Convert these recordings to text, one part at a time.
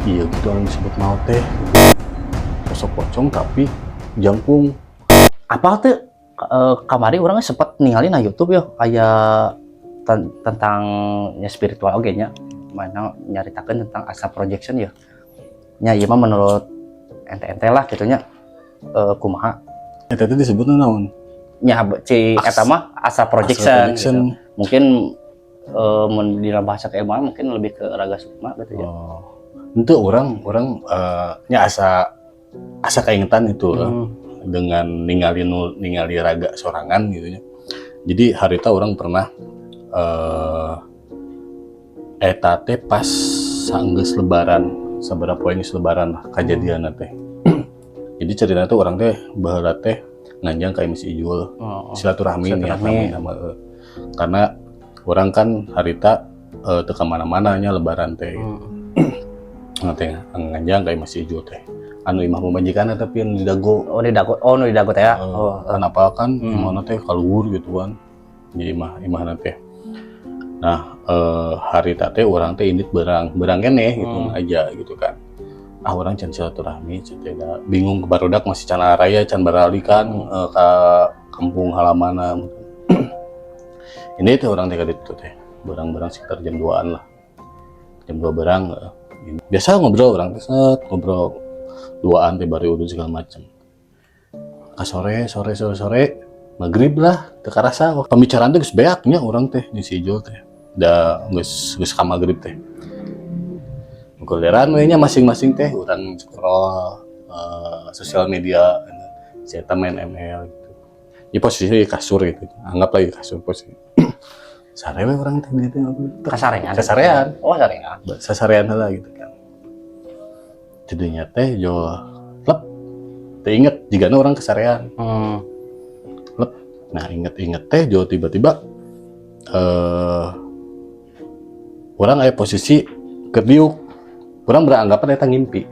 Iya gitu anu disebut maut teh. Sosok pocong tapi jangkung. Apa tuh, kamari urang sempat ningali na YouTube ya, aya tentang ya spiritual oge nya, mana nyaritakeun tentang astral projection ya. Nya ieu mah menurut ente-ente lah gitu nya, kumaha. Eta teh disebut naon? Nya ci eta mah astral projection, Astral projection. Gitu. Mungkin mun di dalam bahasa keilmuan mungkin lebih ke raga sukma gitu ya. Oh. Itu urang urang nya asa asa keingetan itu dengan ningali ningali raga sorangan gitu ya. Jadi harita urang pernah eta teh pas sanggeus lebaran, sabaraha poe geus lebaran lah kejadian teh. Jadi cerita tuh urang teh baheula teh nganjang ka si Ijul. Silaturahmi nih. Silaturahmi. Rame sama karena urang kan harita teu ka mana-mana nya lebaran teh. Nah, teh nganjang ka imah si Ijul teh anu imah pamajikan, tapi anu di Dago. Oh, di Dago, oh, nu di Dago teh ya. Oh. Kan apa kan imahna teh kaluhur gitu kan, jadi imah imahna teh. Nah, harita teh urang teh indit berang berang keneh gitu aja gitu kan. Ah, urang can silaturahmi can teh da bingung ke barudak masih can raya can barali kan ke kampung halaman. Ini teh urang teh ka ditu teh berang-berang sekitar jam 2-an lah, jam 2 berang. Biasa ngobrol urang teh, set ngobrol duaan teh bari udud segala macam ka sore sore sore sore maghrib lah, teu karasa pembicaraan teh geus beak nya urang teh di si Ijul teh, da geus geus ka maghrib teh. Goleran we nya masing-masing teh, urang scroll sosial media, si eta main ML gitu. Di posisi di kasur gitu, anggap lagi kasur posisi sare we urang teh di ditu. Kasarean. Kasarean. Oh, sarean. Sasarean heula gitu kan. Jadinya teh jo lep teh inget jika urang kesarean. Lep. Nah, inget-inget teh jo tiba-tiba urang aya posisi keur diuk, urang beranggapan eta ngimpi.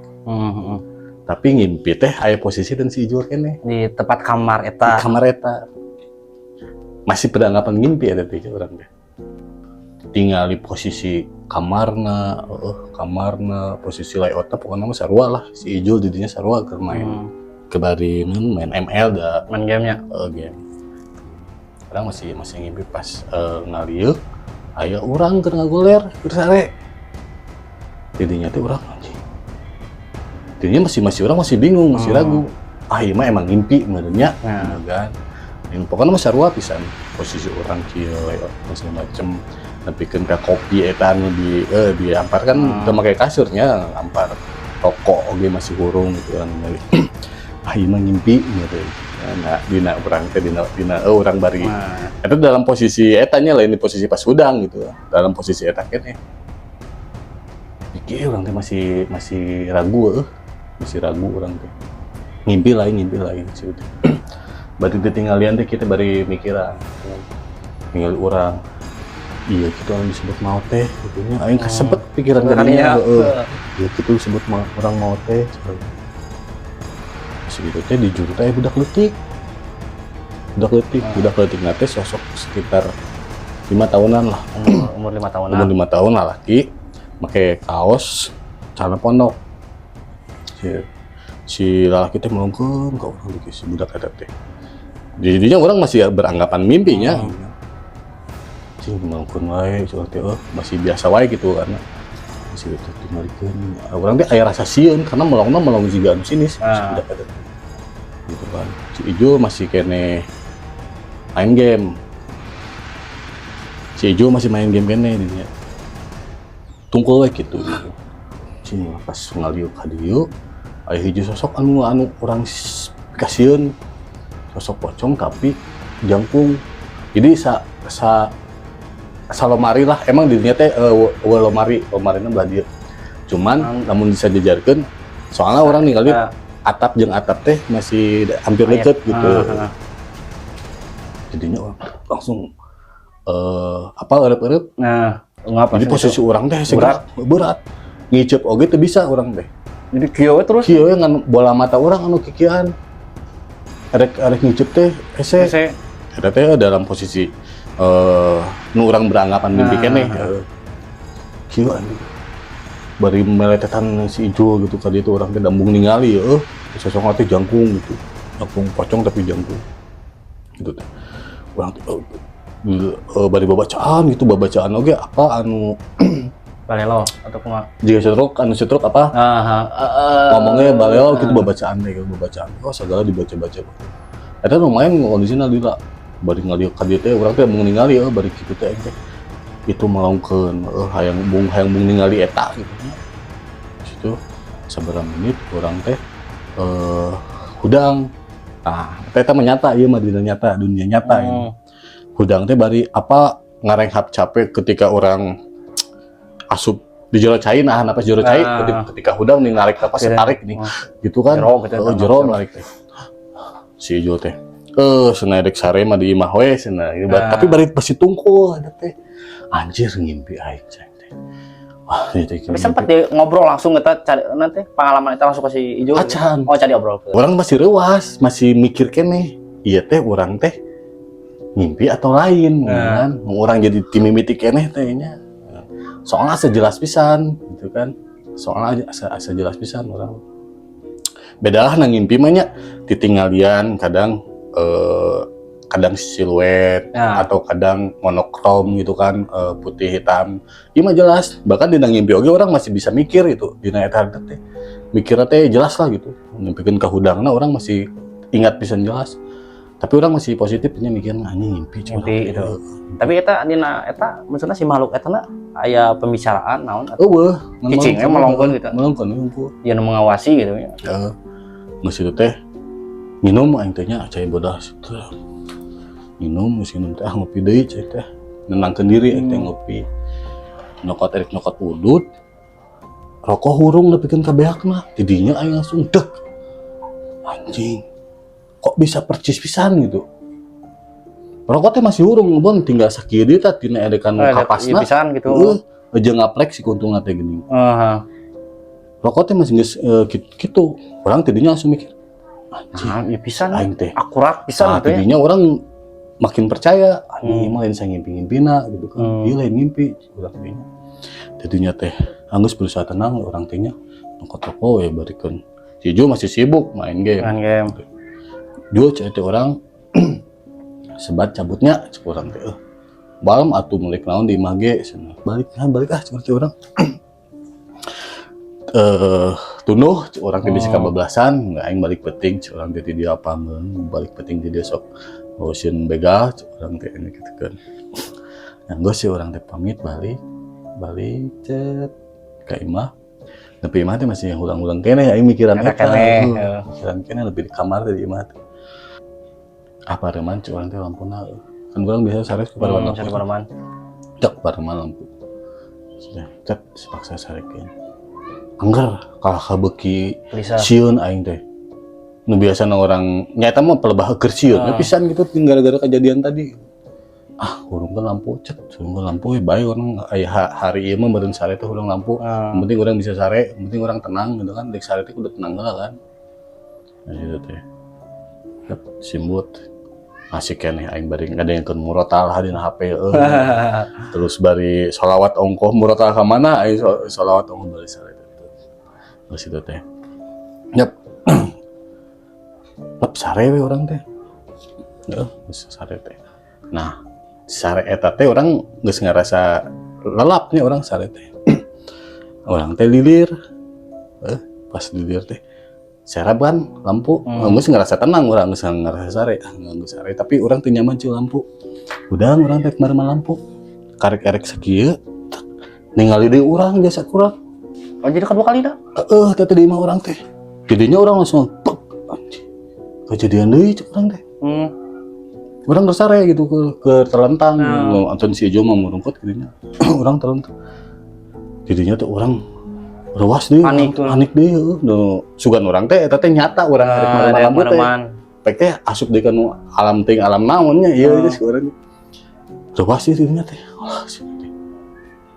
Tapi ngimpi teh aya posisi dan si Ijul keneh. Di tempat kamar di eta. Kamar eta. Masih beranggapan ngimpi eta teh urang teh, tinggal di posisi kamarna, kamarna posisi layoutnya pokoknya mah sarua lah, si Ijul didinya sarua keur main kebari main ML da. Main gamenya. Game urang masih masih ngimpi. Pas ngaliuk aya urang keur ngagoler, keur sare didinya teh. Urang anjing didinya masih masih urang masih bingung, masih ragu, ah ieu mah emang ngimpi meureun nya. Nah. Gitu kan. Yang pokoknya mah sarua pisan posisi urang kieu, layout segala macem, nepikeun ka kopi eta anu di diampar kan. Teu make kasurnya, ampar rokok oge masih hurung gitu kan. Ah, ieu mah ngimpi gitu. Nah, dina urang teh dina dina urang bari itu dalam posisi etanya lain di posisi pas hudang gitu, dalam posisi eta keneh pikir urang teh masih masih ragu, masih ragu urang teh ngimpi lain sih itu. Berarti ditinggalian teh kita bari mikiran tinggal urang, iya gitu orang disebut maut teh gitu nya, aing kesebet pikiran Kadinya. Kadinya heeh, iya gitu disebut orang maut teh. Segitu teh di juru teh budak leutik, budak leutik, budak leutik teh sosok sekitar 5 tahunan lah. Umur, umur 5 tahunan. Umur 5 tahun lah, laki pakai kaos celana pondok. Si si laki teh melongkeun ka urang di si budak eta teh. Jadinya urang masih beranggapan mimpinya. Sing melongkeun wae si teh, oh, masih biasa wae gitu karena masih itu tinggalikeun. Urang teh aya rasa sieun karena melongna melong jiga anu sinis si budak eta teh. Gitu kan. Si Ijo masih keneh main game. Si Ijo masih main game keneh dinya. Tungkul we gitu. Cing pas ngaliuk ka dieu aya hiji sosok anu anu urang kasieun, sosok pocong tapi jangkung. Jadi sa sa salomari lah emang di dinya teh euweuh lomari, lomarina belah dieu. Cuman lamun bisa jajarkeun soalnya urang ningali atap jeung atap teh masih hampir deket gitu. Jadinya urang langsung apa eureut-eureut. Nah, ngapa Jadi sih posisi itu? Urang teh berat, berat. Ngiceup oge teu bisa urang teh. Jadi kieu we terus. Kieu we ngan bola mata urang anu kikieuan. Arek arek ngiceup teh hese. Hese. Eta teh dalam posisi nu urang beranggapan mimpi keneh. Kieu anjing. Bari meletetan si Ijul gitu ka ditu, urang teh embung ningali ya, sosok teh jangkung gitu. Jangkung pocong tapi jangkung. Gitu teh. Urang teh bari babacaan gitu, babacaan oge apa anu Balelo atau kumaha? Jiga stroke, anu stroke apa ngomongnya balelo gitu, babacaan teh gitu, babacaan. Oh, segala dibaca-baca. Eta lumayan kondisinya lila. Bari ngalieu ka dieu teh urang teh mau ningali euy, bari kitu teh teh. Itu melongkeun euy, hayang bung ningali eta gitu nya. Situ sabaraha menit urang teh hudang. Nah, eta mah nyata ieu mah, dunia nyata, dunia nyata ini. Hudang teh bari apa ngarenghap capek ketika orang asup di jero cai, nahan napas jero cai, ketika hudang nih narik napas tarik nih gitu kan. Jero gitu, oh, jero narik teh si Ijo teh cenah rek sare mah di imah we cenah gitu. Tapi bari pasti tungkul ada teh, anjir, ngimpi aing cai teh, wah ini teh. Tapi sempat dia ngobrol langsung eta cari nanti pengalaman eta langsung ke si Ijo gitu? Acan. Oh, cari obrol ke. Urang masih reuas, masih mikir keneh iya teh urang teh ngimpi atau lain kan. Urang jadi timimiti keneh teh nya, soalnya asa jelas pisan gitu kan, soalnya asa jelas pisan urang. Bedalah na ngimpi mah nya, titinggalian kadang kadang siluet atau kadang monokrom gitu kan, putih hitam. Ieu mah jelas, bahkan dina ngimpi oge urang masih bisa mikir gitu. Dina eta teh mikirnya teh jelas lah gitu. Ngimpikeun ka hudangna urang masih ingat pisan jelas, tapi urang masih positifnya mikirnya anjing ngimpi curang. Ngimpi itu. Tapi eta dina eta maksudnya si makhluk eta na aya pembicaraan naon atau Euweuh. Cicing we melongkeun gitu. Melongkeun hungkul. Dia nu mengawasi gitu ya. Heeh. Geus itu teh minum aing teh nya cai bodas teh. Minum, geus minum teh, ah, ngopi deui cai teh. Nenangkeun diri aing teh ngopi. Nyokot, erek nyokot udut. Rokok hurung nepikeun ka beakna. Tidinya aing langsung dek. Anjing. Kok bisa percis pisan gitu. Rokok teh masih hurung, bon tinggal sakieu deui tah tina edekan Oh, ada kapasna. iya pisan gitu. Heeh. Aja ngaplek si kuntungna teh geuning. Rokok teh masih geus gitu. Urang tidinya langsung mikir, anjing, Nah, iya pisan. Aing teh. Akurat pisan Nah, gitu ya. tidinya urang makin percaya, anjing, mah lain saya ngimpi-ngimpina gitu kan. Iya, lain ngimpi urang teh. Tidinya teh anggeus berusaha tenang urang teh nya, nyokot rokok ya barikeun. Si Jo masih sibuk main game. Main game. Jo cek teh urang sebat cabutnya cek urang teh. Balem atuh melek naon di imah ge cenah. Balik ah, balik ah cek urang. Tunduh cek urang teh bisa kabablasan, nggak aing balik penting cek urang teh di dia apa balik penting di dia sok ngurusin begal cek urang teh ini gitu kan. Yang gue sih urang teh pamit balik balik cet ke imah. Tapi imah teh masih ulang-ulang keneh aing mikiran Eta eta. keneh, Mikiran keneh lebih di kamar teh di imah teh. Ah, pareman cek urang teh lampuna. Kan urang biasa sare ke pareman lampu. Sare pareman. Cek pareman lampu. Sudah, cek sepaksa sarekeun. Angger kalah kabeuki Lisa. Sieun aing teh. Nu biasana urang nyata mah pelebah keur sieun pisan gitu gara-gara kejadian tadi. Ah, hurungkeun lampu cek, hurungkeun lampu we bae urang aya hari ieu mah meureun sare teh hurung lampu. Yang penting urang bisa sare, yang penting urang tenang gitu kan. Dek sare teh kudu tenang heula kan. Nah, gitu teh. Yep, simbut. Masih keneh aing bari ngadengekeun murotal dina HP euy. Terus bari sholawat ongkoh, murotal ka mana aing sholawat ongkoh bari sare teh. Terus itu teh. Yep. Lep sare we urang teh. Heeh, geus sare teh. Nah, sare eta teh urang geus ngerasa lelap nih urang sare teh. Urang teh lilir. Pas lilir teh serab kan lampu, geus ngerasa tenang urang, geus ngerasa sare, ah, geus sare, tapi urang teu nyaman cu lampu. Udah urang teh kemarin lampu. Karek-karek sakieu ningali deui urang jasa kurang. Oh, jadi kedua kali dah. Heeh, teh di imah urang teh. Jadinya urang langsung pek, anjing. Kejadian deui cek urang teh. Urang sare gitu ke terlentang. Anton si Ijo mah murungkut gitu nya. Urang terlentang. Jadinya tuh urang rewas deui. Panik tuh. Panik deui heuh. Nu sugan urang teh eta teh nyata urang arek Ah, mareman ada lampu teh. pareman. Pek teh asup deui ka nu alam ting alam naon nya ieu geus urang. Rewas sih dirinya teh. Alah, sih teh.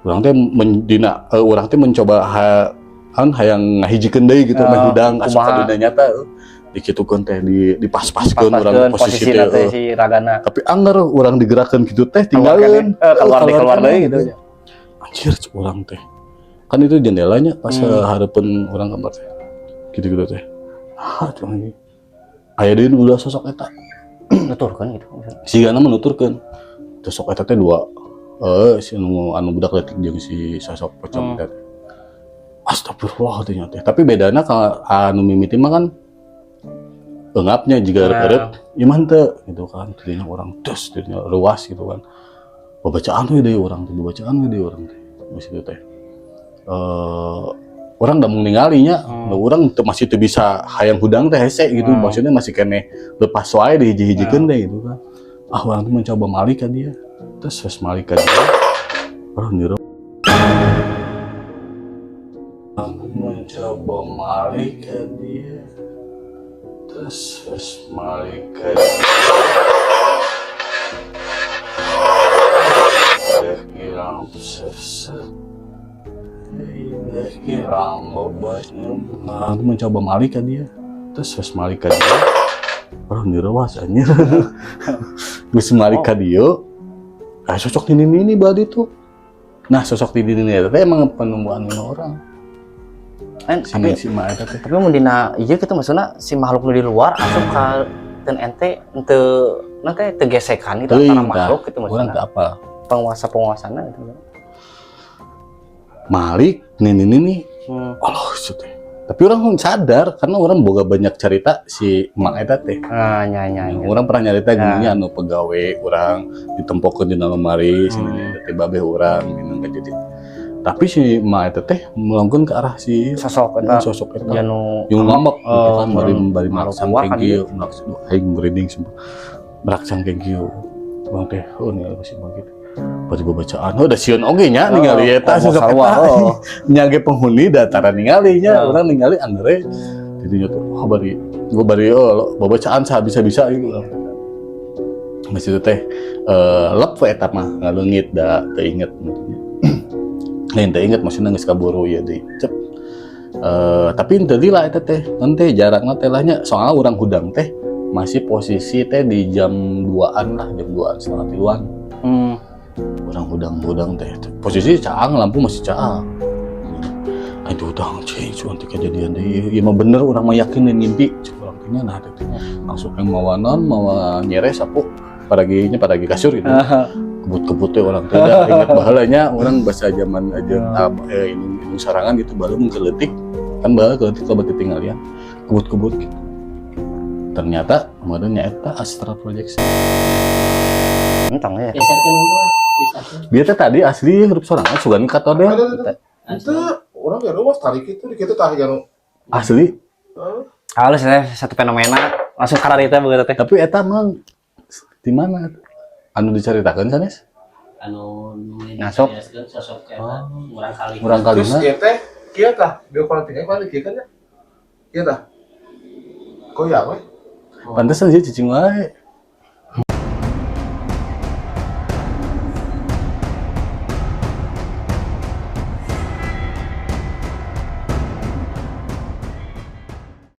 Urang teh dina urang teh mencoba kan hayang ngahijikeun deui gitu meh hudang asup ka kumaha. Dunia nyata euy. Dikitukeun teh di dipas-paskeun urang Pas-paskeun posisi posisi teh teh euy. Si ragana. Tapi angger urang digerakkeun gitu teh tinggalin. Keluar deui, keluar deui gitu. Anjir cek urang teh. Kan Kan itu jendelanya pas hareupeun urang kamar teh. Gitu-gitu teh. Ah, cuma ini. Aya deui nu ulah sosok eta. Nuturkeun gitu. Sigana menuturkeun. Sosok eta teh dua, si anu, anu budak leutik jeung si sosok pocong eta teh. Astagfirullah teh nya teh. Tapi bedana kalau anu mimiti mah kan eungapnya jiga eureut, ieu mah henteu gitu kan. Tadinya urang tes, tadinya ruas gitu kan. Babacaan we deui urang teh, babacaan we deui urang teh. Geus itu teh. Urang udah mau ninggalinya, nah, urang teu, masih teu bisa hayang hudang teh hese gitu, maksudnya masih keneh lepas wae dihiji-hijikeun teh gitu kan. Ah, urang tuh mencoba malik ka dia, terus pas malik ka dia, orang nyuruh aku mencoba malik ka dia, terus pas malik ka dia, hilang seset. Hilang. Nah, aku mencoba malik ka dia, terus pas malik ka dia, orang direwas anjir. Geus malik ka dia, ah, sosok nini nini badi tuh. Nah, sosok nini nini eta teh emang penemuan orang. Kan si tapi si Ma eta teh. Tapi mun dina ieu kitu, maksudna si makhluk nu di luar asup ka ten ente ente nanti teu gesekan gitu Teuing, antara tah. Makhluk gitu Urang maksudna teu apa. Penguasa-penguasana gitu. Malik nini nini. Allah teh. Tapi urang sadar karena urang boga banyak cerita si Mak eta teh. Ah, nya nya nya. Urang pernah nyarita Nah. gini, anu pegawai urang ditempokeun di lemari, si nini teh babeh urang minum jadi. Tapi si Mak eta teh melongkeun ke arah si sosok eta. Sosok eta. Ya nu yang ngambek gitu Oh, kan, bari bari makhluk meraksang luar kan. Kayak kieu, meraksang aing merinding sumpah. Meraksang kayak kieu. Bang teh, oh ningali masih begitu. Bari babacaan, oh udah sieun oge nya ningali eta oh, sosok sarua, eta. Oh. Nya ge penghuni datara ningali nya, urang ningali andre didinya tuh, oh bari gua bari oh babacaan bisa-bisa gitu. Masih itu teh lep we eta mah ngaleungit da teu inget maksudnya. Lain teu inget, maksudnya geus kaburu ieu deui. Cep. Tapi henteu lila eta teh, nanti jarakna teh lah nya, soalnya urang hudang teh masih posisi teh di jam 2-an lah, jam 2-an setengah tiluan. Urang hudang-hudang teh posisi caang, lampu masih caang. Ah, itu hudang cing cuan teh kejadian deui ieu mah, bener urang mah yakin dan ngimpi cek urang teh nya. Nah, teh teh langsung yang mawa non mawa nyere sapu paraginya, paragi kasur gitu, kebut-kebut teh urang teh. Da inget baheulanya urang bahasa zaman aja ini sarangan gitu, baru mun keleutik kan, baheula keleutik loba tinggal kebut-kebut gitu. Ternyata kemarin eta astral projection. Entong ya. Geserkeun unggul, geserkeun. Dia teh tadi asli hirup sorangan sugan kata dia. Ada, itu urang ya ruas tarik itu di kitu tah ya. Asli. Halus ya, satu fenomena langsung kararita begitu teh. Tapi eta mah di mana anu diceritakan sanes? Anu nu Ngasok. dijelaskeun sosok eta murang kali. Murang Terus kalina. ieu teh kieu tah, bio kalau tinggal kan kieu kan ya. Kieu tah. Goyang we. Pantesan sih cicing wae.